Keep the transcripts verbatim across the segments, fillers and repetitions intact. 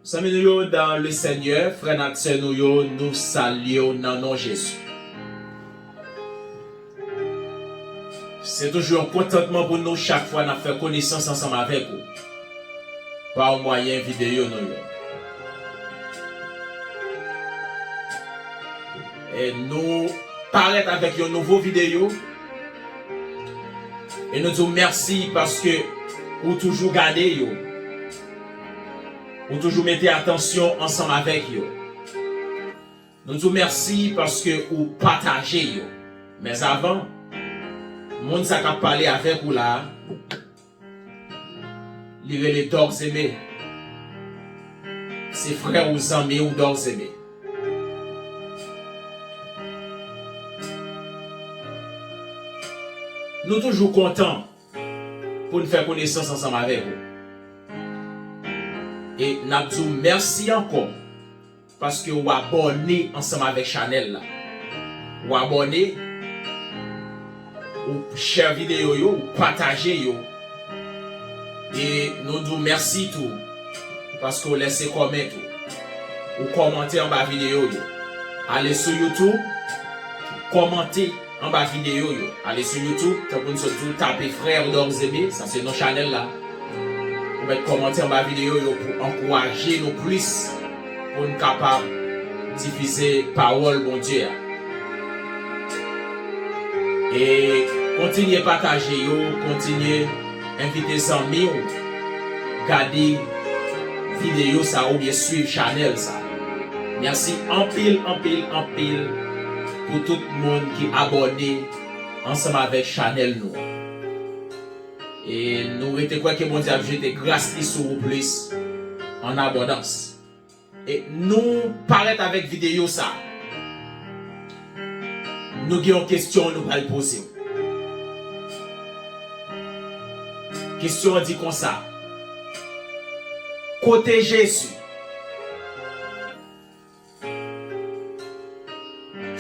Zanmi nou yo dans le Seigneur, frè n ak sè nou yo, nou salye w nan non Jezi. Se toujou yon kontantman pou nou chak fwa n ap fè konesans ansanm avèk ou pa mwayen videyo nou yo. E nou parèt avèk yon nouvo videyo. E nou di w mèsi paske ou toujou gade yo. Ou toujou mete atansyon ansanm avèk yo. Nou di w mèsi paske ou pataje yo. Men avan, moun sa k ap pale avèk ou la a, li rele Dòrzeme. Se frè ou, zanmi ou, Dòrzeme. Nou toujou kontan pou n fè konesans ansanm avèk ou. E n ap di w mèsi ankò paske w abòne ansanm avèk chanèl la. Ou abòne, ou share videyo yo, ou pataje yo. E nou di w mèsi tou paske w lèse kòmantè tou. Ou kòmante anba videyo yo. Ale sou YouTube, kòmante anba videyo yo. Ale sou YouTube, tankou n sot di w, tape Frère Dòrzeme, sa se non chanèl la. Ou mèt kòmante anba videyo yo pou ankouraje nou plis, pou n kapab difize pawòl Bondye a. E kontinye pataje yo, kontinye envite zanmi w gade videyo sa oubyen swiv chanèl sa. Mèsi anpil, anpil, anpil pou tout moun ki abòne ansanm avèk chanèl nou an. E nou rete kwè ke Bondye ap jete gras li sou ou plis an abondans. E nou parèt avèk videyo sa. Nou gen yon kesyon nou pral poze w. Kesyon an di konsa, kote Jezi?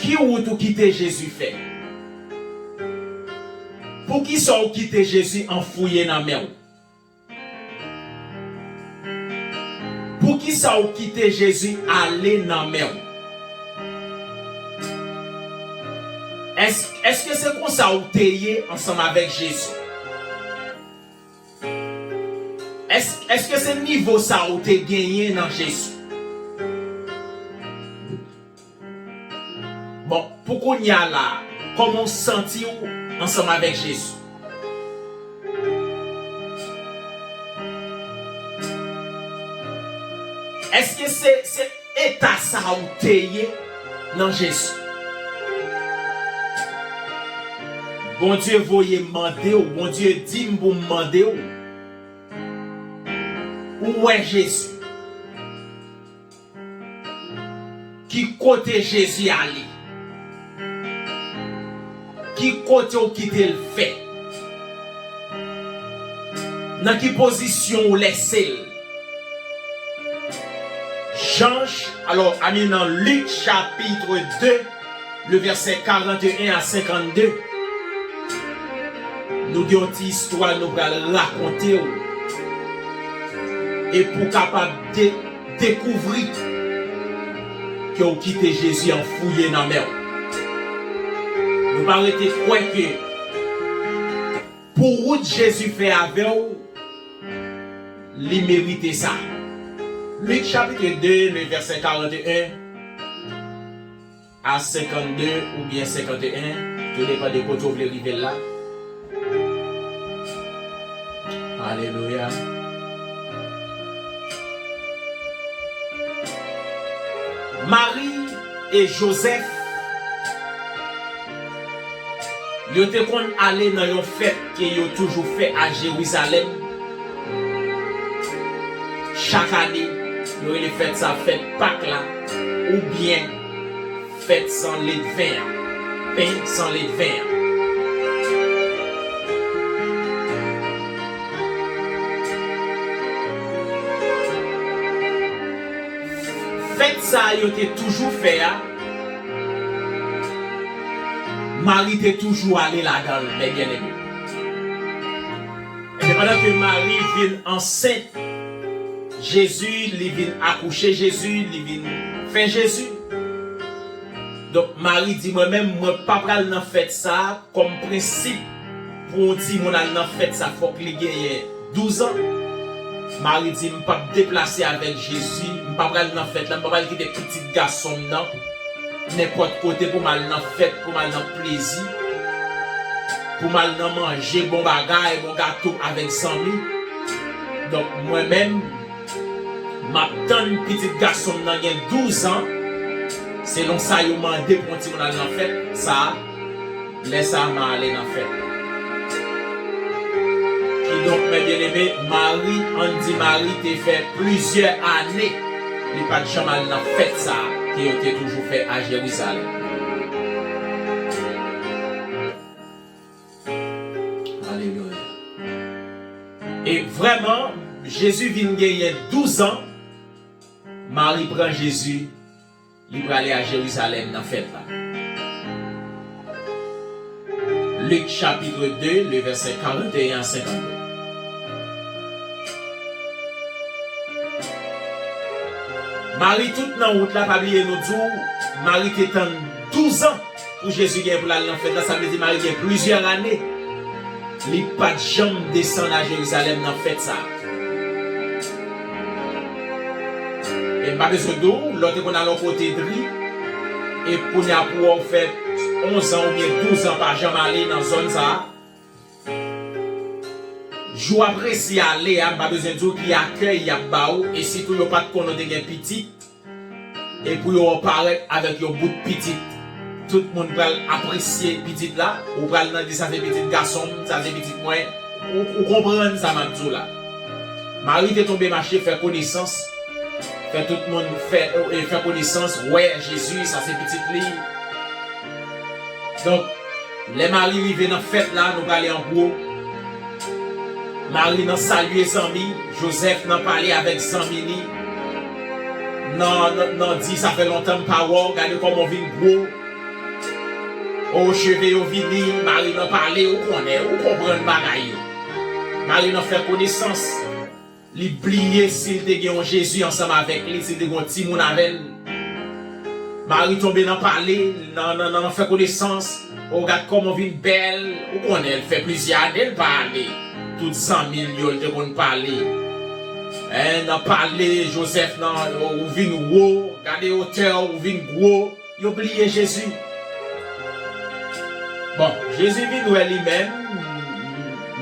Ki wout ou kite Jezi fè? Poukisa w kite Jezi anfouye nan men w? Poukisa w kite Jezi ale nan men w? Èske, èske se konsa w te ye ansanm avèk Jezi? Èske, èske se nivo sa w te genyen nan Jezi? Bon, pou kounye a la, kòman w santi w ansanm avèk Jezi? Èske se, se eta sa ou te ye nan Jezi? Bondye voye m mande w, Bondye di m pou m mande w. Ou wè Jezi? Ki kote Jezi ale? Ki kote w kite l fè? Nan ki pozisyon w lèse l? Jan, alò, ami, nan Lik chapit de, le vèsè karant e en a senkannde, nou gen yon ti istwa nou pral rakonte w. E pou w kapab de-, dekouvri ke w kite Jezi anfouye nan men w. Nou pa rete kwè ke pou wout Jezi fè avè w, li merite sa. Lik chapit de, le vèsè karant e en a senkannde oubyen senkant e en, tou depann de kote w vle rive l la. Alelouya. Mari e Jozèf, yo te konn ale nan yon fèt ke yo toujou fè a Jerizalèm. Chak ane, yo rele fèt sa fèt Pak la, oubyen fèt san ledven an, pen san ledven an. Fèt sa a yo te toujou fè a, Mari te toujou ale ladan l, mes bien-aimés. Epi pandan ke Mari vin ansent, Jezi, li vin akouche Jezi, li vin fè Jezi. Donk, Mari di, mwen menm, mwen pa pral nan fèt sa a kòm prensip pou yon timoun al nan fèt sa, fòk li genyen douz an. Mari di, m p ap deplase avèk Jezi, m pa pral nan fèt la, m pa pral kite pitit gason m nan, nenpòt kote pou m al nan fèt, pou m al nan plezi, pou m al nan manje bon bagay, bon gato avèk zanmi. Donk, mwen menm, m ap tann pitit gason m nan gen douz an, selon sa yo mande pou yon timoun al nan fèt sa a, lè sa a m a ale nan fèt. Kidonk, mè byeneme, Mari, ann di Mari te fè plizyè ane li pa t janm al nan fèt sa a ke yo te toujou fè a Jerizalèm. Alelouya. E vrèman, Jezi vin genyen douz an, Mari pran Jezi, li prale a Jerizalèm nan fèt la. Lik chapit de, le vèsè karant e en a senkant de. Mari tout nan wout la, pa bliye nou di w, Mari te tann douz an pou Jezi gen pou l al nan fèt la, sa vle di Mari gen plizyè ane. Li pa t janm desann a Jerizalèm nan fèt sa a. E m pa bezwen di w, lè w te konn al yon kote dri, e kounye a pou wè w fè onz an oubyen douz an pa janm ale nan zòn sa a. Jou w ap resi ale a, m pa bezwen di w ki akèy y ap ba w, e sitou yo pa t konnen w te gen pitit, e pou yo parèt avèk yon bout pitit. Tout moun pral apresye pitit la, ou pral nan di sa se pitit gason m, sa se pitit mwen. Ou, ou konprann sa m ap di w la. Mari te tonbe mache fè konesans, fè tout moun fè, e, fè konesans, wè Jezi, sa se pitit li. Donk, lè Mari rive nan fèt la, nou prale an gwo. Mari nan salye zanmi, Jozèf nan pale avèk zanmi li, nan, nan, nan di, sa fè lontan m pa wè w, gade kòman w vin gwo. O, cheve yo vini, Mari nan pale, ou konnen, ou konprann bagay yo. Mari nan fè konesans. Li bliye si l te gen yon Jezi ansanm avèk li, si l te gen yon timoun avè l. Mari tonbe nan pale, nan, nan, nan, nan fè konesans. O, gad kòman w vin bèl. Ou konnen, l fè plizyè ane l pa ale. Tout zanmi l yo, l te konn pale. Hein, nan pale, Jozèf, nan, o, ou vin wo. Gade wotè w, ou vin gwo. Yo bliye Jezi. Bon, Jezi vin wè li menm,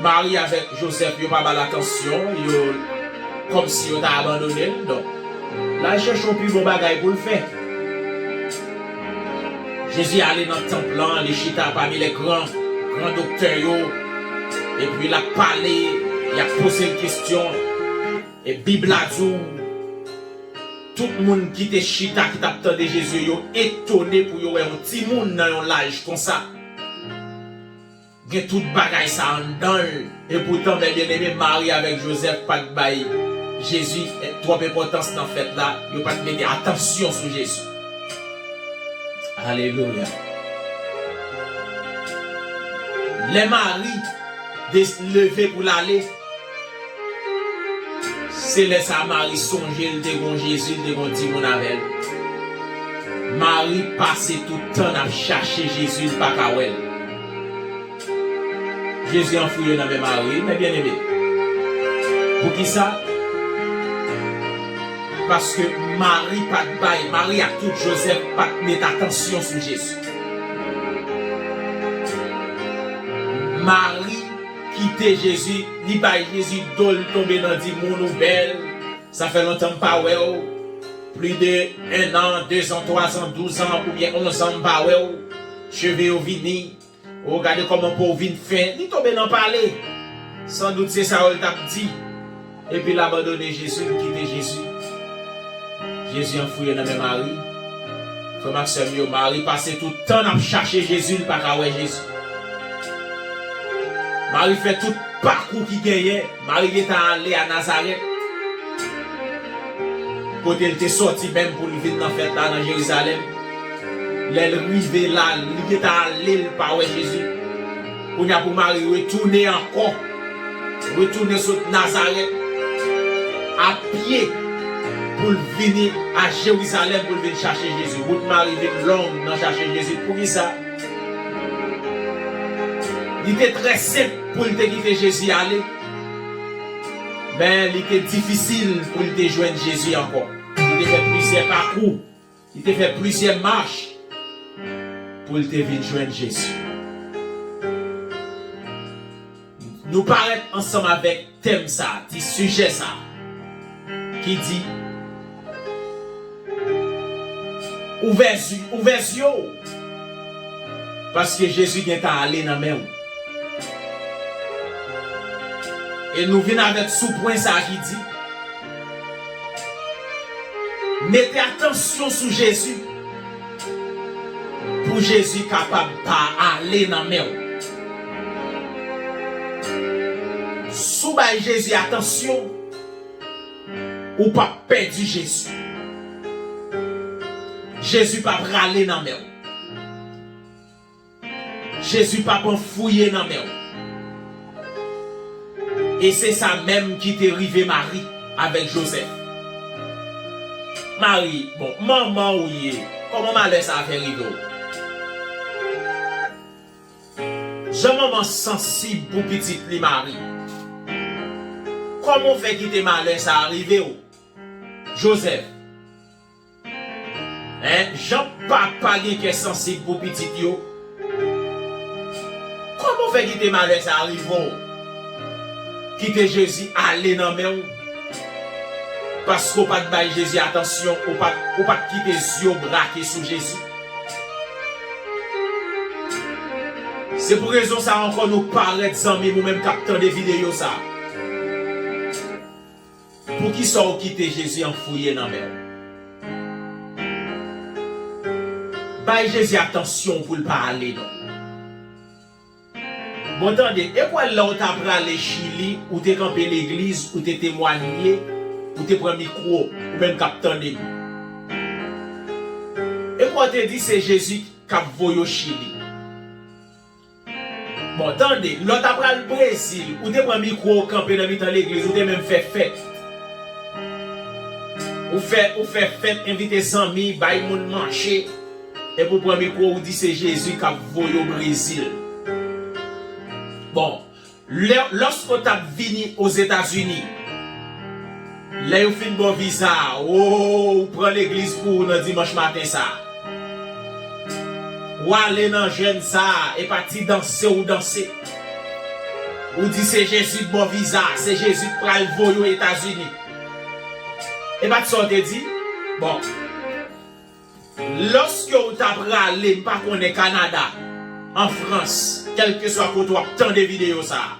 Mari avèk Jozèf, yo pa ba l atansyon, yo kòmsi yo ta abandone l. Donk, l al chèche yon pi bon bagay pou l fè. Jezi ale nan tanp lan, li chita pami lè gran, gran doktè yo, epi l ap pale, y ap poze l kesyon. E Bib la di w, tout moun ki te chita, ki t ap tande Jezi, yo etone pou yo wè yon timoun nan yon laj konsa gen tout bagay sa anndan l. Epoutan, mè byeneme, Mari avèk Jozèf pa t bay Jezi twòp enpòtans nan fèt la, yo pa t mete atansyon sou Jezi. Alelouya. Lè Mari des-, leve pou l ale, se lè sa a Mari sonje l te gon Jezi, l te gon timoun avè l. Mari pase tout tan n ap chache Jezi, l pa ka wè l. Jezi anfouye nan men Mari, mè byeneme. Poukisa? Paske Mari pa t bay, Mari ak tout Jozèf pa t met atansyon sou Jezi. Mari kite Jezi, li bay Jezi do l, tonbe nan di, moun ou bèl, sa fè lontan m pa wè w. Plis de en an, de zan, twa zan, douz an, oubyen onz an m pa wè w. Cheve yo vini. O, gade kòman po w vin fen. Li tonbe nan pale. Sandout se sa yo l t ap di. Epi l abandone Jezi, l kite Jezi. Jezi anfouye nan men Mari. Frè m ak sè m yo, Mari pase tout tan n ap chache Jezi, l pa ka wè Jezi. Mari fè tout pakou ki genyen. Mari gentan ale a Nazarèt, kote l te sòti menm pou l vin nan fèt la nan Jerizalèm. Lè l rive la, li gentan ale, l pa wè Jezi. Kounye a pou Mari retounen ankò, retounen sot Nazarèt, a pye pou l vini a Jerizalèm pou l vin chache Jezi. Wout Mari vin long nan chache Jezi. Poukisa? Li te trè senp pou l te kite Jezi ale, men li te difisil pou l te jwenn Jezi ankò. Li te fè plizyè pakou, li te fè plizyè mach pou l te vin jwenn Jezi. Nou parèt ansanm avèk tèm sa, ti sijè sa, ki di, ouvè zi-, ouvè zye w, paske Jezi gentan ale nan men w. E nou vin avèk sou pwen sa ki di, mete atansyon sou Jezi, pou Jezi kapab pa ale nan men w. Si w bay Jezi atansyon, ou p ap pèdi Jezi. Jezi p ap rale nan men w. Jezi p ap anfouye nan men w. E se sa menm ki te rive Mari avèk Jozèf. Mari, bon, manman w ye, kòman malè sa a fè rive w? Jan manman sansib pou pitit li Mari, kòman w fè kite malè sa a rive w? Jozèf, en, jan papa gen kè sansib pou pitit yo, kòman w fè kite malè sa a rive w? Kite Jezi ale nan men w, paske w pa t bay Jezi atansyon, ou pa t, ou pa t kite zye w brake sou Jezi. Se pou rezon sa a ankò nou parèt, zanmi m, ou menm k ap tande videyo sa a. Poukisa w kite Jezi anfouye nan men w? Bay Jezi atansyon pou l pa ale non. Bon, tande, e kwè lè w ta prale Chili, ou te kanpe legliz, ou te temwanye, ou te pran mikwo, ou menm k ap tande m. E kwè w te di se Jezi k ap voye w Chili. Bon, tande, lè w ta pral Brezil, ou te pran mikwo, w kanpe nan mitan legliz, ou te menm fè fèt. Ou fè, ou fè fèt, envite zanmi, bay moun manje. Epi w pran mikwo, ou di se Jezi k ap voye w Brezil. Bon, lè, lòske w t ap vini Ozetazini, lè yo fin ba w viza a, o, ou pran legliz pou ou nan dimanch maten sa a. Ou ale nan jèn sa a, e pa ti danse ou danse. Ou di se Jezi k ba w viza, se Jezi k pral voye w Etazini. E pa t sa w te di? Bon. Lòske w ta prale, m pa konnen, Kanada, an Frans, kèlkeswa kote w ap tande videyo sa a.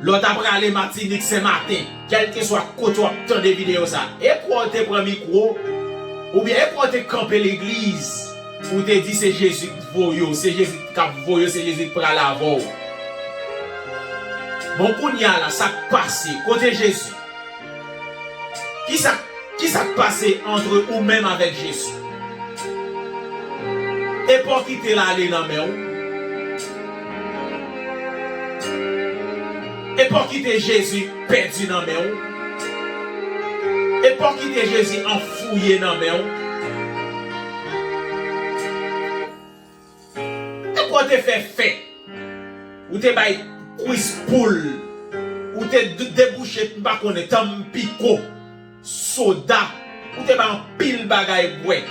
Lè w ta prale Matinik, Senmaten, kèlkeswa kote w ap tande videyo sa a. E kwè w te pran mikwo, oubyen e kwè w te kanpe legliz, ou te di se Jezi k voye w, se Jezi k ap voye w, se Jezi k prale avè w. Bon, kounye a la, sa k pase? Kote Jezi? Kisa, kisa k pase antre ou menm avèk Jezi? E pa w kite l ale nan men w? E pa w kite Jezi pèdi nan men w? E pa w kite Jezi anfouye nan men w? E pa w te fè fèt? Ou te bay kwis poul. Ou te d-, debouche, m pa konnen, tanm piko, soda. Ou te bay anpil bagay bwè.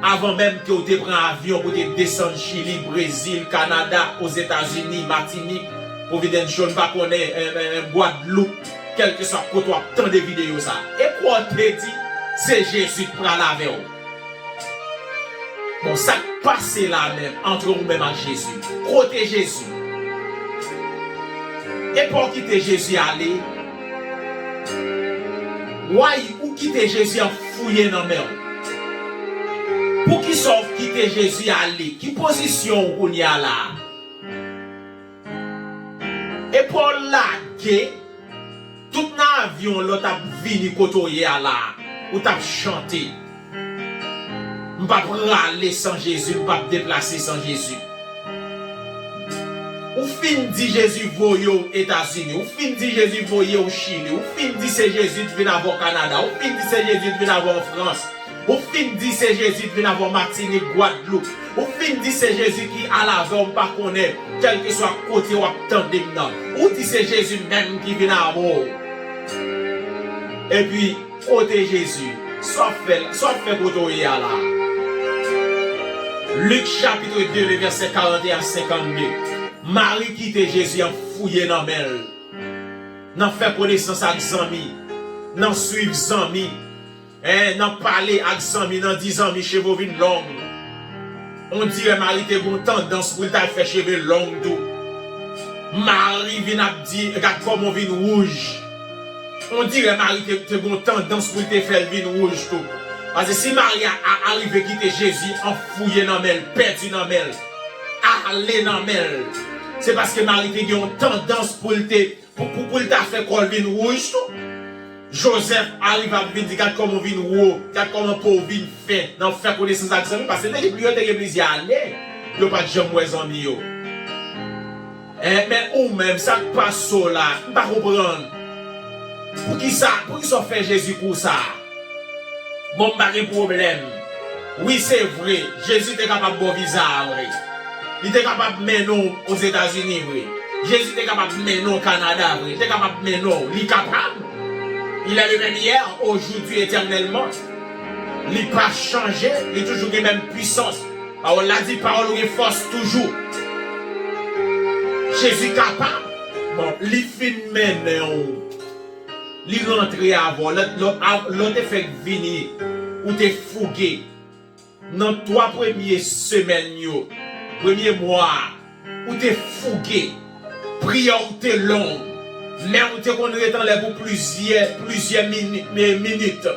Avan menm ke w te pran avyon pou te desann Chili, Brezil, Kanada, Ozetazini, Matinik, Providence, m pa konnen, eh, eh, eh, Gwadloup, kèlkeswa kote w ap tande videyo sa. E kwè w te di, se Jezi k pral avè w. Bon, sa k pase la menm, antre ou menm ak Jezi? Kote Jezi? E pa w kite Jezi ale? Why ou kite Jezi anfouye nan men w? Poukisa w kite Jezi ale? Ki pozisyon w kounye a la a? E pa w lage, tout nan avyon lè w t ap vini kote w ye a la, ou t ap chante, m p ap prale san Jezi, m p ap deplase san Jezi. Ou fin di Jezi voye w Etazini, ou fin di Jezi voye w Chili, ou fin di se Jezi t vin avè w Kanada, ou fin di se Jezi t vin avè w Frans, ou fin di se Jezi t vin avè w Matinik, Gwadloup, ou fin di se Jezi ki al avè w, m pa konnen, kèlkeswa kote w ap tande m nan, ou di se Jezi menm ki vin avè w. Epi, kote Jezi? Sa w ap fè, sa w ap fè kote w ye a la? Lik chapit de, le vèsè karante a senkannde. Mari kite Jezi an fouye nan men l, nan fè konesans ak zanmi, nan swiv zanmi, en, nan pale ak zanmi, nan di zanmi cheve w vin long. Ondirè Mari te gon tandans pou l ta fè cheve long tou. Mari vin ap di, gad kòman w vin wouj. Ondirè Mari te, te gon tandans pou l te fè l vin wouj tou. Paske si Mari a, a, arive kite Jezi an fouye nan men l, pèdi nan men l, ale nan men l, se paske Mari te gen yon tandans pou l te, pou, pou, pou l ta fè kò l vin wouj tou. Jozèf arive ap vin di, gad kòman w vin wo, gad kòman po w vin fen, nan fè konesans ak zanmi, paske te gen pli, yo te gen plizyè ane, yo pa t janm wè zanmi yo. Eh, men ou menm, sa k pase w la? M pa konprann. Poukisa, poukisa w fè Jezi kou sa? Bon, m pa gen pwoblèm. Wi, se vre, Jezi te kapab ba w viza a vre. Li te kapab mennen w Ozetazini vre. Jezi te kapab mennen w Kanada vre. Li te kapab mennen w. Li kapab. Il est le même hier, aujourd'hui, éternellement. Li pa chanje, li toujou gen menm pwisans. Pawòl la di, pawòl ou gen fòs toujou. Jezi kapab. Bon, li fin mennen w. Li rantre avè w. Lè, lè, lè w te fèk vini, ou te fouge. Nan twa premye semèn yo, premye mwa a, ou te fouge. Priyè w te long. Men w te konn ret anlè pou plizyè, plizyè mini-, mi-, minit.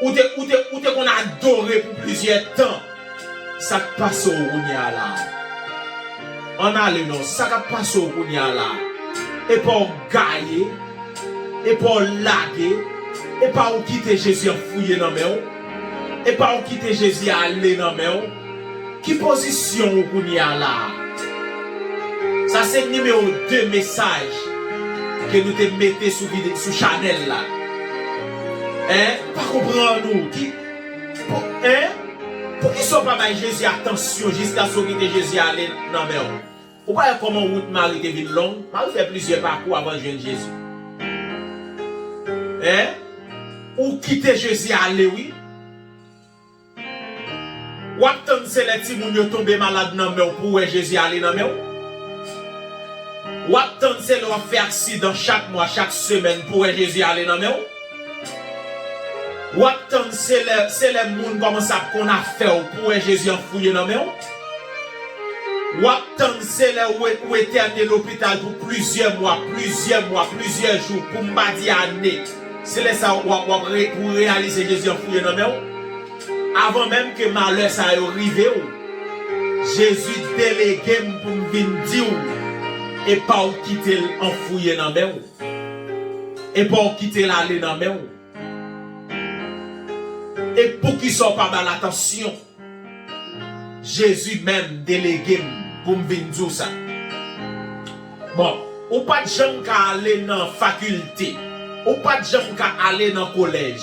Ou te, ou te, ou te konn adore pou plizyè tan. Sa k pase w kounye a la? Ann ale non, sa k ap pase w kounye a la? Epa w gaye, epa w lage, epa w kite Jezi an fouye nan men w, epa w kite Jezi ale nan men w. Ki pozisyon w kounye a la? Sa se nimewo de mesaj ke nou te mete sou vide-, sou chanèl la. En, m pa konprann ou. Ki, pou, en? Poukisa w pa bay Jezi atansyon jiskaske w kite Jezi ale nan men w? Ou pa wè kòman wout Mari te vin long? Mari fè plizyè pakou avan l jwenn Jezi. En? Ou kite Jezi ale, wi. W ap tann se lè timoun yo tonbe malad nan men w pou w wè Jezi ale nan men w? W ap tann se lè w ap fè aksidan chak mwa, chak semèn pou w wè Jezi ale nan men w? W ap tann se lè, se lè moun kòmanse ap konn afè w pou w wè Jezi an fouye nan men w? W ap tann se lè w, w etène lopital pou plizyè mwa, plizyè mwa, plizyè jou, pou m pa di ane. Se lè sa w ap, w ap re-, pou w reyalize Jezi an fouye nan men w. Avan menm ke malè sa yo rive w, Jezi delege m pou m vin di w, epa w kite l an fouye nan men w. Epa w kite l ale nan men w. E poukisa w pa ba l atansyon? Jezi menm delege m pou m vin di w sa. Bon, ou pa t janm ka ale nan fakilte. Ou pa t janm ka ale nan kolèj.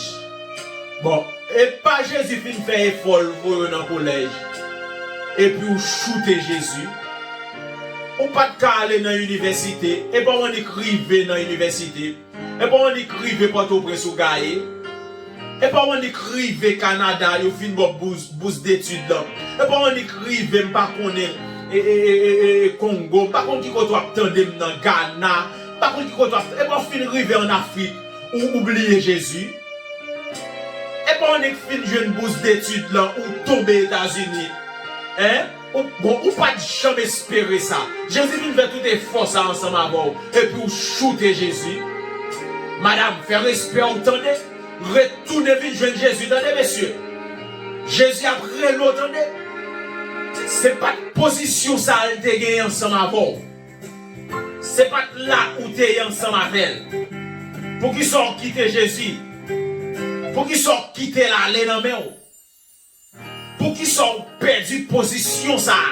Bon, epa Jezi fin fè efò l voye w nan kolèj. Epi w choute Jezi. Ou pa t ka ale nan inivèsite. Epa w annik rive nan inivèsite. Epa w annik rive Pòtoprens ou gaye. Epa w annik rive Kanada, yo fin ba w bous, bous detid lan. Epa w annik rive, m pa konnen, e, e, e, e, e, Kongo, m pa konn ki kote w ap tande m nan, Gana, m pa konn ki kote w ap, epa w fin rive ann Afrik, ou, ou bliye Jezi. Epa w annik fin jwenn bous detid lan, ou tonbe Etazini. En? Ou, bon, ou pa t janm espere sa. Jezi vin fè tout efò sa ansanm avè w, epi w choute Jezi. Madanm, fè respè w tande. Retounen vin jwenn Jezi, tande, mesye. Jezi ap rele w, tande. Se pa t pozisyon sa a l te genyen ansanm avè w. Se pa t la ou te ye ansanm avè l. Poukisa w kite Jezi? Poukisa w kite l ale nan men w? Poukisa w pèdi pozisyon sa a?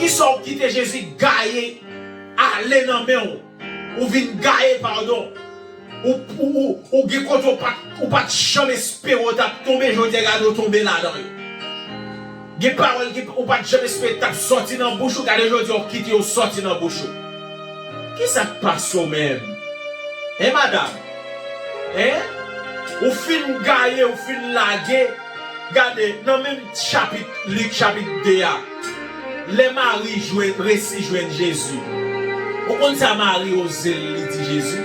Poukisa w kite Jezi gaye ale nan men w? Ou vin gaye, padon. Ou, ou, ou, ou gen kote ou pa t, ou pa t janm espere w t ap tonbe, jodi a gade w tonbe ladan yo. Gen pawòl ki ou pa t janm espere t ap sòti nan bouch ou, gade jodi a w kite yo sòti nan bouch ou. Kisa k pase w menm? Hein, madanm? Hein? Ou fin gaye, ou fin lage. Gade, nan menm chapit Lik, chapit de a, lè Mari jwenn, resi jwenn Jezi, ou konn sa Mari oze l, li di Jezi?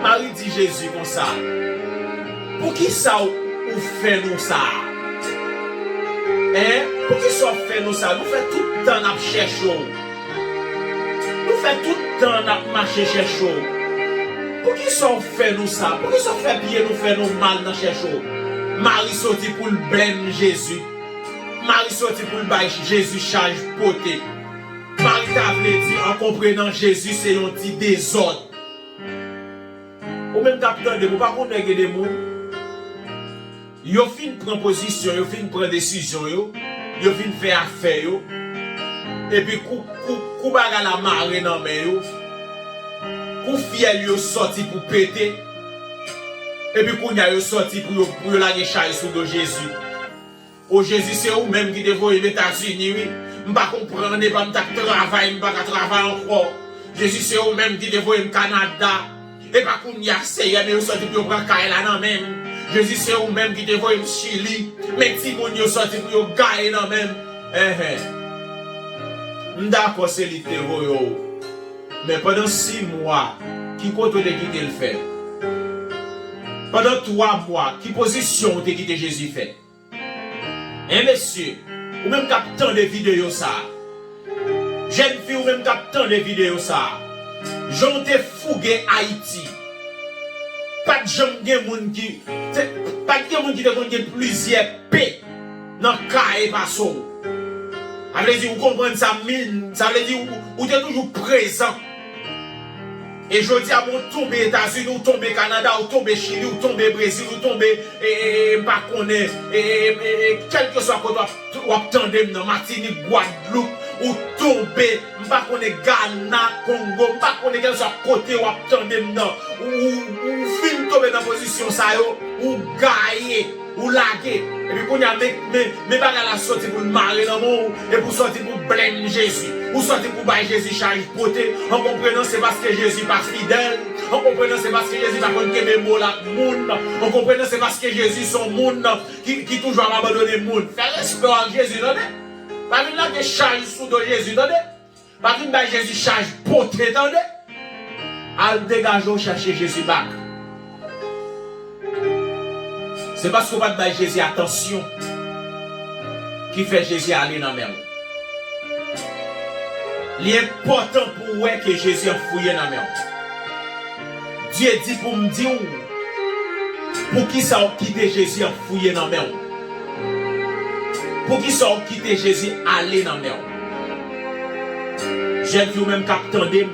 Mari di Jezi konsa, poukisa w, ou fè nou sa? Hein? Poukisa w fè nou sa? Nou fè tout tan n ap chèche w. Nou fè tout tan n ap mache chèche w. Poukisa w fè nou sa? Poukisa w fè pye nou fè nou mal nan chèche w? Mari soti pou l blèm Jezi. Mari soti pou l bay Jezi chaj pote. Mari ta vle di, an konprenan Jezi se yon ti dezòd. Ou menm k ap tande m, ou pa konn wè gen de moun, yo fin pran pozisyon, yo fin pran desizyon yo, yo fin fè afè yo, epi kou, kou, kou bagay la mare nan men yo, kou fyèl yo sòti pou pete, epi kounye a yo sòti pou yo, pou yo lage chay sou do Jezi. O Jezi, se ou menm ki te voye m Etazini, wi. M pa konprann, epa m t ap travay, m pa ka travay ankò. Jezi, se ou menm ki te voye m Kanada. Epa kounye a, Seyè, men yo sòti pou yo pran kay la nan men m. Jezi, se ou menm ki te voye m Chili. Men timoun yo sòti pou yo gaye nan men m. Enhen. M dakò se li ki te voye w. Men pandan sis mwa, ki kote w te kite l fè? Pandan twa mwa, ki pozisyon w te kite Jezi fè? Hein, mesye, ou menm k ap tande videyo sa a, jèn fi, ou menm k ap tande videyo sa a, jan w te fouge Ayiti, pa t janm gen moun ki, te, pa t gen moun ki te konn gen plizyè pe nan kaye pase w. Sa vle di, ou konprann sa m min, sa vle di, ou, ou te toujou prezan. E jodi a, bon, ou tonbe Etazini, ou tonbe Kanada, ou tonbe Chili, ou tonbe Brezil, ou tonbe, e, e, e, m pa konnen, e, e, e, e, kèlkeswa kote w ap, w ap tande m nan, Matinik, Gwadloup, ou tonbe, m pa konnen, Gana, Kongo, m pa konnen kèlkeswa kote w ap tande m nan. Ou, ou, ou fin tonbe nan pozisyon sa yo, ou gaye. Ou lage. Epi kounye a, men, men, men bagay la sòti pou l mare nan men w, epi w sòti pou w blèm Jezi. Ou sòti pou w bay Jezi chaj pote, an konprenan se paske Jezi pa fidèl, an konprenan se paske Jezi pa konn kenbe mo l ak moun, an konprenan se paske Jezi se yon moun ki, ki toujou ap abandone moun. Fè respè w ak Jezi, tande. Pa vin lage chaj sou do Jezi, tande. Pa vin bay Jezi chaj pote, tande. Al degaje w, chèche Jezi back. Se paske w pa t bay Jezi atansyon ki fè Jezi ale nan men w. Li enpòtan pou w wè ke Jezi ap fouye nan men w. Dye di pou m di w, poukisa w kite Jezi ap fouye nan men w? Poukisa w kite Jezi ale nan men w? Jèn fi, ou menm k ap tande m,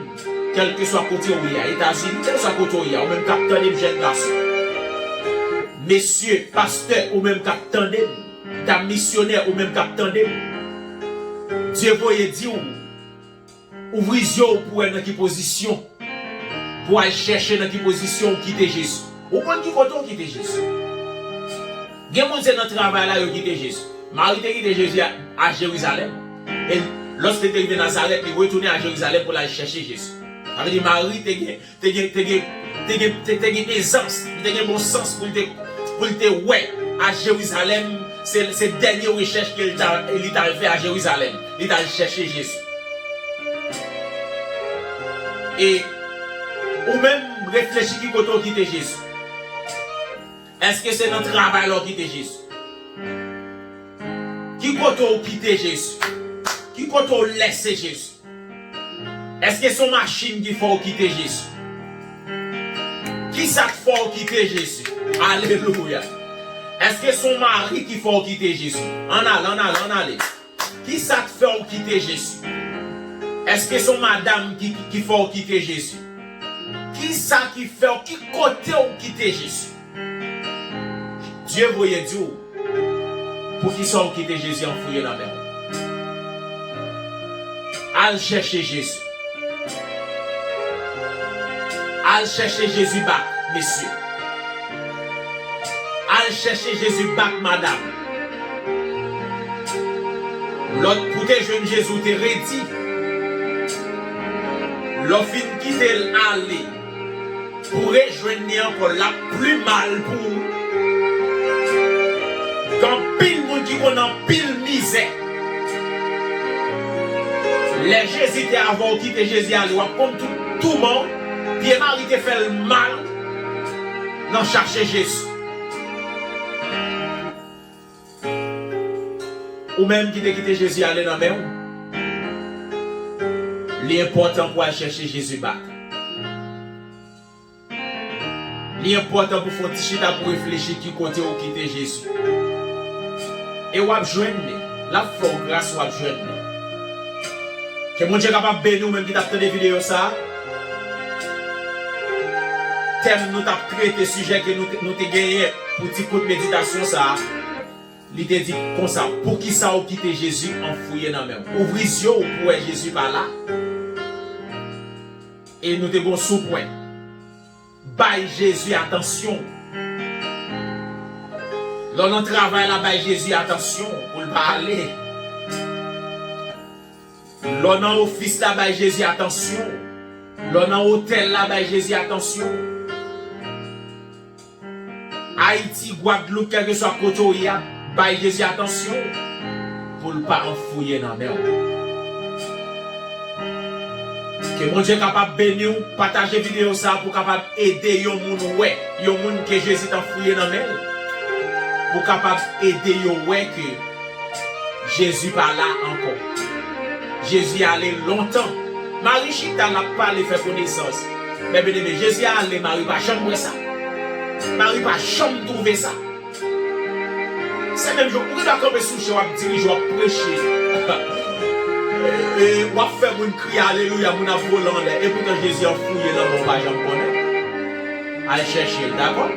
kèlkeswa kote w ye a, Etazini, kèlkeswa kote w ye a, ou menm k ap tande m, jèn gason. Mesye, pastè, ou menm k ap tande m, dam misyonè, ou menm k ap tande m, Dye voye di w, ouvri zye w pou w wè nan ki pozisyon, pou w al chèche nan ki pozisyon ou kite Jezi. Ou konn ki kote ou kite Jezi. Gen moun se nan travay la yo kite Jezi. Mari te kite Jezi a, a Jerizalèm. E lòske te rive Nazarèt, li retounen a Jerizalèm pou l al chèche Jezi. Sa vle di Mari te gen, te gen, te gen, te gen, te, te gen ezans, li te gen bon sans pou l te, pou l te wè a Jerizalèm, se, se dènye rechèch ke l ta, li t al fè a Jerizalèm. Li t al chèche Jezi. E ou menm, reflechi ki kote w kite Jezi. Èske se nan travay la w kite Jezi? Ki kote w kite Jezi? Ki kote w lèse Jezi? Èske se yon machin ki fè w kite Jezi? Kisa k fè w kite Jezi? Alelouya! Èske se yon mari ki fè w kite Jezi? Ann ale, ann ale, ann ale. Kisa k fè w kite Jezi? Èske se yon madanm ki, ki fè w kite Jezi? Kisa ki fè w, ki kote w kite Jezi? Dye voye di w, poukisa w kite Jezi anfouye nan men w? Al chèche Jezi. Al chèche Jezi back, mesye. Al chèche Jezi back, madanm. Lè w te jwenn Jezi, w te redi. Lè w fin kite l ale, pou rejwenn li ankò, l ap pi mal pou ou. Gen anpil moun ki konn anpil mizè. Lè Jezi te avè w, w kite Jezi ale, w ap konn tout touman w. Pye Mari te fè l mal nan chache Jezi. Ou menm ki te kite Jezi ale nan men w, li enpòtan pou w al chèche Jezi back. Li enpòtan pou w fè yon ti chita pou w reflechi ki kote w kite Jezi. E w ap jwenn li. L ap fè w gras, w ap jwenn li. Ke Bondye kapab beni w menm ki t ap tande videyo sa a. Tèm nou t ap trete, sijè ke nou te, nou te genyen pou ti kout meditasyon sa a, li te di konsa, poukisa w kite Jezi anfouye nan men w? Ouvri zye w pou w wè Jezi pa la. E nou te gon sou pwen. Bay Jezi atansyon. Lè w nan travay la, bay Jezi atansyon pou l pa ale. Lè w nan ofis la, bay Jezi atansyon. Lè w nan otèl la, bay Jezi atansyon. Ayiti, Gwadloup, kèlkeswa kote w ye a, bay Jezi atansyon pou l pa anfouye nan men w. Ke Bondye kapab beni w, pataje videyo sa a pou w kapab ede yon moun wè, yon moun ke Jezi t anfouye nan men l, pou w kapab ede yo wè ke Jezi pa la ankò. Jezi ale lontan. Mari chita, l ap pale, fè konesans. Men byeneme, Jezi ale, Mari pa janm wè sa. Mari pa janm twouve sa. Se menm jan, ou gen dwa kanpe sou chè, w ap dirije, w ap preche. E, e, w ap fè moun kriye alelouya, moun ap vole anlè. Epoutan Jezi anfouye nan men w, ou pa janm konnen. Al chèche l, dakò?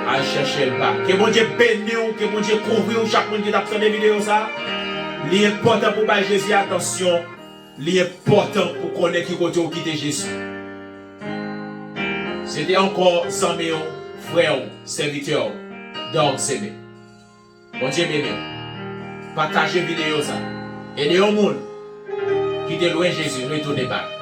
Al chèche l back. Ke Bondye beni w, ke Bondye kouvri w, chak moun ki t ap tande videyo sa a. Li enpòtan pou w bay Jezi atansyon. Li enpòtan pou w konnen ki kote w kite Jezi. Se te ankò zanmi w, frè w, sèvitè w, Dog Sebe. Bondye beni w. Pataje videyo sa. Ede yon moun ki te lwen Jezi retounen back.